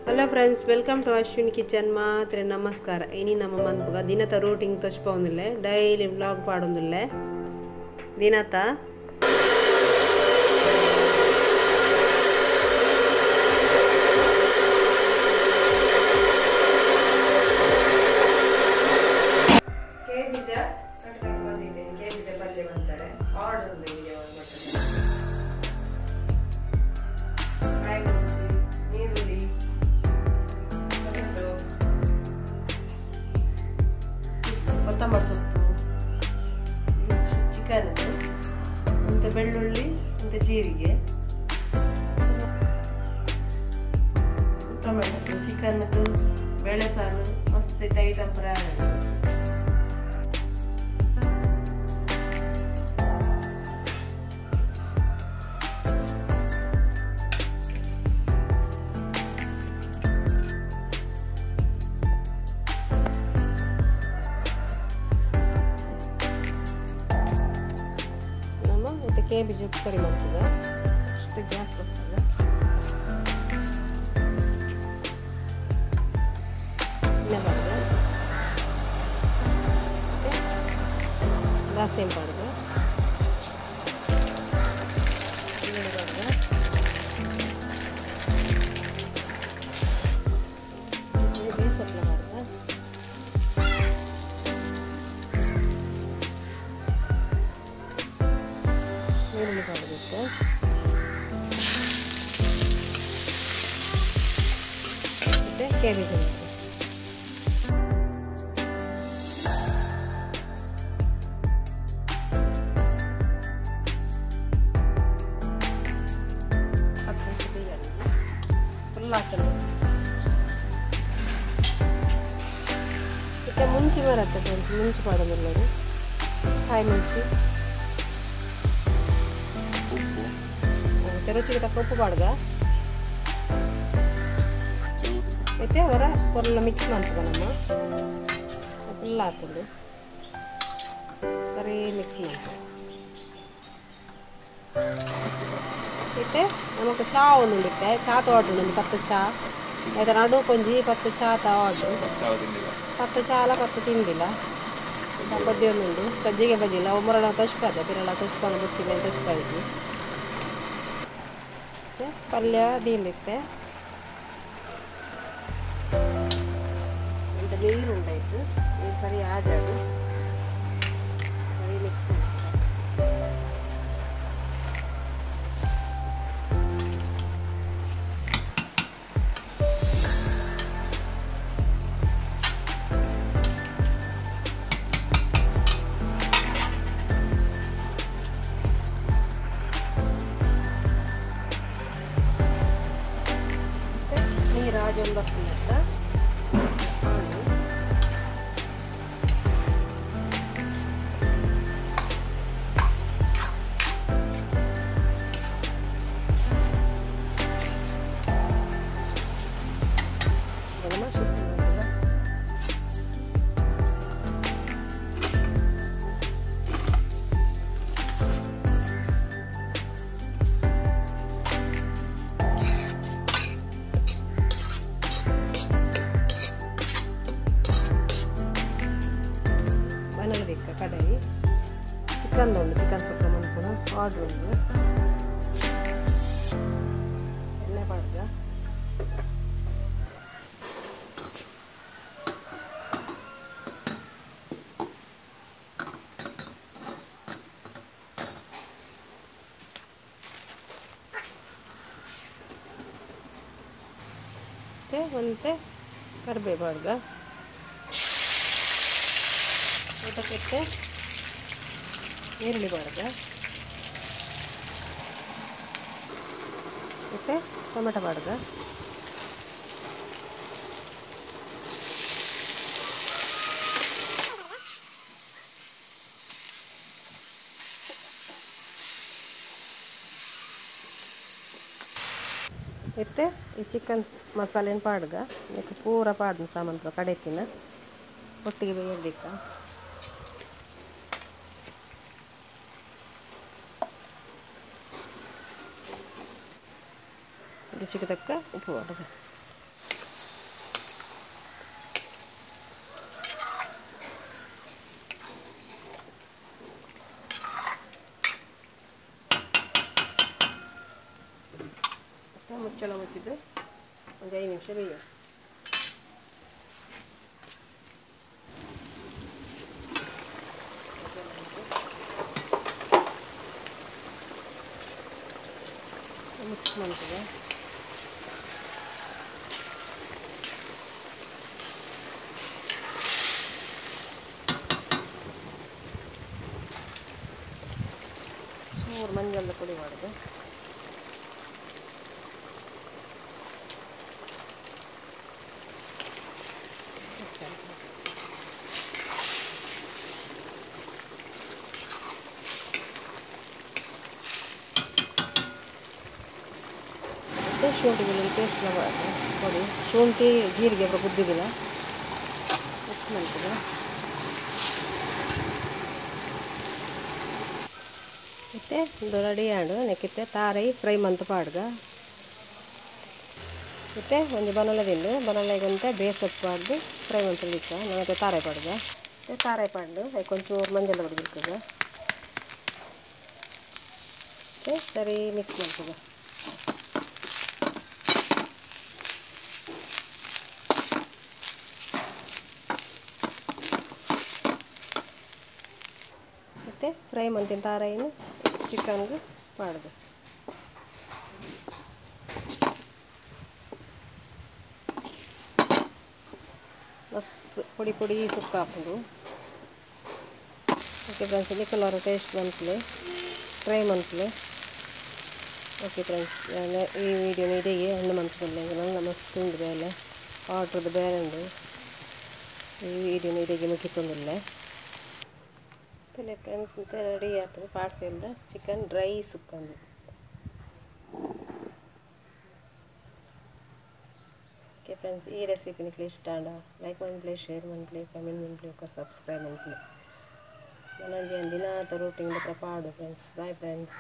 Hello friends, welcome to Ashwin kitchen. ಮಾತ್ರ ನಮಸ್ಕಾರ. ಇನಿ ನಮ್ಮ ಮನ್ಪುಗ ದಿನತ ರೂಟಿಂಗ್ ತೊಚ್ಪೊಂದಿಲ್ಲ, ಡೈಲಿ ವ್ಲಾಗ್ ಪಾಡೊಂದಿಲ್ಲ. ದಿನತ ಕೇಬೀಜ ಕಟ್ಕೊಂಡು ಬಂದಿದ್ದೇನೆ. ಕೇಬೀಜ ಪಲ್ಯ ಮಾಡ್ತಾರೆ, ಆರ್ಡರ್ ಇದೆ ಒಂದು ಮಟ್ಟದ. ಕಾಯಿ ಮುಂಚಿ, ನೀರುಳ್ಳಿ, ಟೊಮೆಟೊ, ಕೊತ್ತಂಬರಿ ಸೊಪ್ಪು, ಇದು ಚಿಕನ್, ಮತ್ತು ಬೆಳ್ಳುಳ್ಳಿ, ಮತ್ತು ಜೀರಿಗೆ, ಟೊಮೆಟೊ, ಚಿಕನ್, ಬೇಳೆ ಸಾರು, ಮಸ್ತ್ ಐಟಮ್ ಪ್ರಯಾಣ. ಕೇಬೀಜ ಉಪ್ಪರಿ ಮಾಡ್ತದೆ. ಅಷ್ಟು ಗ್ಯಾಸ್ ಬರ್ತದೆ. ಎಣ್ಣೆ ದಾಸೆ ಪಾಡ್ದು, ಈರುಳ್ಳಿ ಪಾಡ್ದು, ಬೇಸಪ್ಪಲ ಪಾಡ್ದು, ಈರುಳ್ಳಿ ಪಾಡಬೇಕು. ಮತ್ತು ಕೇಬೀಜ ಫುಲ್ ಹಾಕಲು. ಮತ್ತು ಮುಂಚಿ ಬರುತ್ತೆ ಫ್ರೆಂಡ್ಸ್, ಮುಂಚಿ ಪಾಡೋದಿಲ್ಲ, ಕಾಯಿ ಮುಂಚಿ. ರುಚಿಗೆ ತಕ್ಕ ಉಪ್ಪು ಪಾಡ್ಗ. ಮತ್ತೆ ಅವರ ಪೊರ್ಲ ಮಿಕ್ಸ್ ಮಾಡ್ತದ ನಮ್ಮ ಫುಲ್ ಹಾಕೋದು, ಸರಿ ಮಿಕ್ಸ್ ಮಾಡ್ತದೆ. ಮತ್ತೆ ನಮಕ್ ಚಾ ಒಂದು ಉಂಡಿತ್ತೆ, ಚಾ ತೋಟುಂಡು ಒಂದು 10 ಚಾ ಆಯ್ತಾ. ನಡು ಕೊಂಜಿ 10 ಚಾ ತವಾಡು, 10 ಚಾಲ 10 ತಿಂಡಿಲ್ಲ ಬದ್ದಿ ಒಂದುಂಡು. ಸಜ್ಜಿಗೆ ಬಜ್ಜಿಲ್ಲ ಒಮ್ಮರಳ ತೊಚ್ಪದ ಪಿರಳ ತೊಚ್ಪಾನ ಬುಚ್ಚಿಲ್ಲ ತೊಚ್ಪಾಯಿತು. ಪಲ್ಯ ದಿಂಡಿತ್ತೆ, ಅಂತ ನೀರು ಉಂಡಾಯ್ತು. ನೀರು ಸರಿ ಆಜಾಡು, ಸರಿ ಮಿಕ್ಸ್ ಮಾಡ್ತಾರೆ. ನೀರು ಆಜೊಂದು ಬರ್ತದೆ. ಕಡಾಯಿ ಚಿಕನ್ ಉಂಟು, ಚಿಕನ್ ಸುಕ್ಕ ಮನ್ಪುನ ಆರ್ಡ್ರ್ ಉಂಟು. ಎಣ್ಣೆ ಪಾಡ್ದ, ಮತ್ತೆ ಒಂತೆ ಕರಿಬೇವು ಪಾಡ್ದ, ಊಟಕ್ಕೆ ಈರುಳ್ಳಿ ಪಾಡ್ದ, ಮತ್ತು ಟೊಮೆಟೊ ಪಾಡ್ದ, ಮತ್ತು ಈ ಚಿಕನ್ ಮಸಾಲೆನ ಪಾಡ್ಗ. ಪೂರ ಪಾಡ್ದು ಸಾಮಾನು ಕಡೆತಿನ ಒಟ್ಟಿಗೆ ಬೇಯಬೇಕಾ. ರುಚಿಗೆ ತಕ್ಕ ಉಪ್ಪು ಪಾಡ್ದು. ಮುಚ್ಚಳ ಮುಚ್ಚಿದ್ದು ಒಂದು 5 ನಿಮಿಷ ಬೇಯ. ಮಿಕ್ಸ್ ಮಾಡ್ತದೆ. ಚೂರು ಮಂಜಲ್ದ ಪುಡಿ ಮಾಡೋದು. ಶುಂಠಿ ಬೆಳ್ಳುಳ್ಳಿ ಪೇಸ್ಟ್ ಪುಡಿ, ಶುಂಠಿ ಜೀರಿಗೆ ಗುದ್ದಿದ್ದಿಲ್ಲ ಮಿಕ್ಸ್ ಮಾಡ್ತದೆ. ಮತ್ತು ಇದು ರೆಡಿ ಆಂಡು ನೆಕ್ಕಿತ್ತೆ ತಾರೈ ಫ್ರೈ ಮಂತ್ ಪಾಡ್ಗ. ಮತ್ತು ಒಂದು ಬನಲ ತಿಂದು ಬನಲೆಗಂತೆ ಬೇಸಪ್ಪು ಪಾಡ್ದು ಫ್ರೈ ಮಂತ್ ಇಕ್ಕ ನನಗೆ ತಾರೈ ಪಾಡ್ಗ. ಮತ್ತು ತಾರೈ ಪಾಡ್ದು ಅದಕ್ಕೆ ಒಂಚೂರು ಮಂಜಲ್ ಪುಡಿ ಬಿಡ್ತದೆ. ಮತ್ತು ಸರಿ ಮಿಕ್ಸ್ ಮಾಡ್ತದೆ. ಮತ್ತು ಫ್ರೈ ಮಂತಿನ ತಾರೈನು ಚಿಕನ್ಗೆ ಮಾಡೋದು. ಮಸ್ತ್ ಪೊಡಿ ಪೊಡಿ ಸುಕ್ಕ ಹಾಕೋದು. ಓಕೆ ಫ್ರೆಂಡ್ಸ್, ನಿಕ್ಕಲವರ ಟೇಸ್ಟ್ ಮನ್ಪಲೆ, ಟ್ರೈ ಮನ್ಪಲೆ. ಓಕೆ ಫ್ರೆಂಡ್ಸ್, ಈ ವಿಡಿಯೋನ ಇದೇ ಹಣ್ಣು ಮನ್ಪಲೆ ನನ್ನ ಮಸ್ತ್ ಉಂಡು ಬೇಲೆ ಆರ್ಡ್ರದ್ದು ಬೇರೆ ಉಂಡು. ಈ ವಿಡಿಯೋನ ಇದೇ ಮುಗಿತೊಂದಿಲ್ಲ. ಫ್ರೆಂಡ್ಸ್, ಇಂತ ರೆಡಿ ಆಯ್ತು ಪಾರ್ಸೆಲ್ದ ಚಿಕನ್ ಡ್ರೈ ಸುಕ್ಕಂದು. ಓಕೆ ಫ್ರೆಂಡ್ಸ್, ಈ ರೆಸಿಪಿ ನಿಕ್ಲೆ ಇಷ್ಟ ಆಂಡ ಲೈಕ್ ಮನ್ಪ್ಲೆ, ಶೇರ್ ಮನ್ಪ್ಲೆ, ಕಮೆಂಟ್ ಮನ್ಪ್ಲೆ, ಸಬ್ಸ್ಕ್ರೈಬ್ ಮನ್ಪ್ಲೆ. ನನ್ನ ದಿನ ರೂಟೀನ್ ಪಾಡು ಫ್ರೆಂಡ್ಸ್. Bye friends.